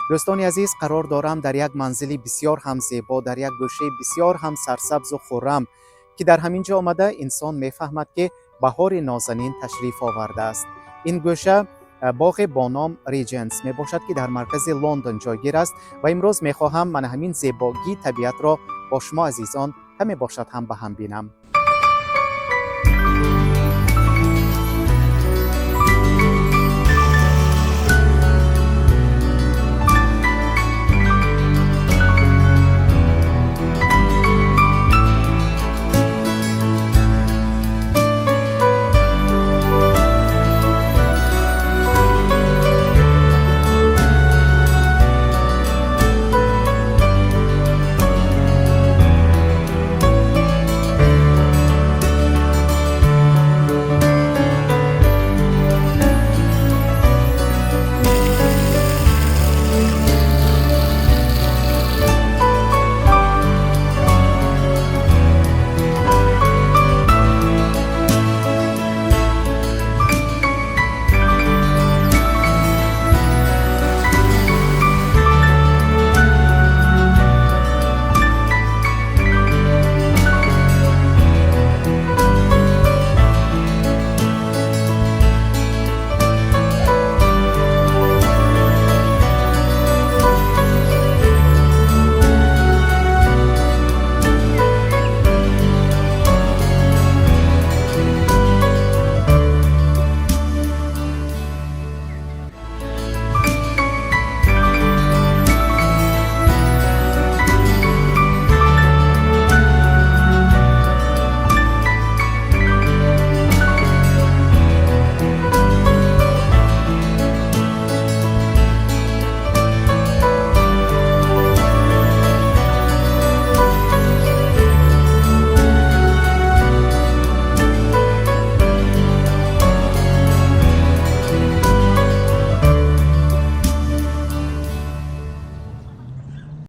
Дӯстони азиз, қарор дорам дар як манзили бисёр ҳам зебо, дар як гӯшаи бисёр ҳам сарсабзу хуррам, ки дар ҳамин ҷо омада инсон мефаҳмад, ки баҳори нозанин ташриф овардааст. Ин гӯша боғе бо ном Риҷенс мебошад, ки дар маркази Лондон ҷойгир аст, ва имрӯз мехоҳам мана ҳамин зебогии табиатро бо шумо азизон каме бошад ҳам ба ҳам бинам.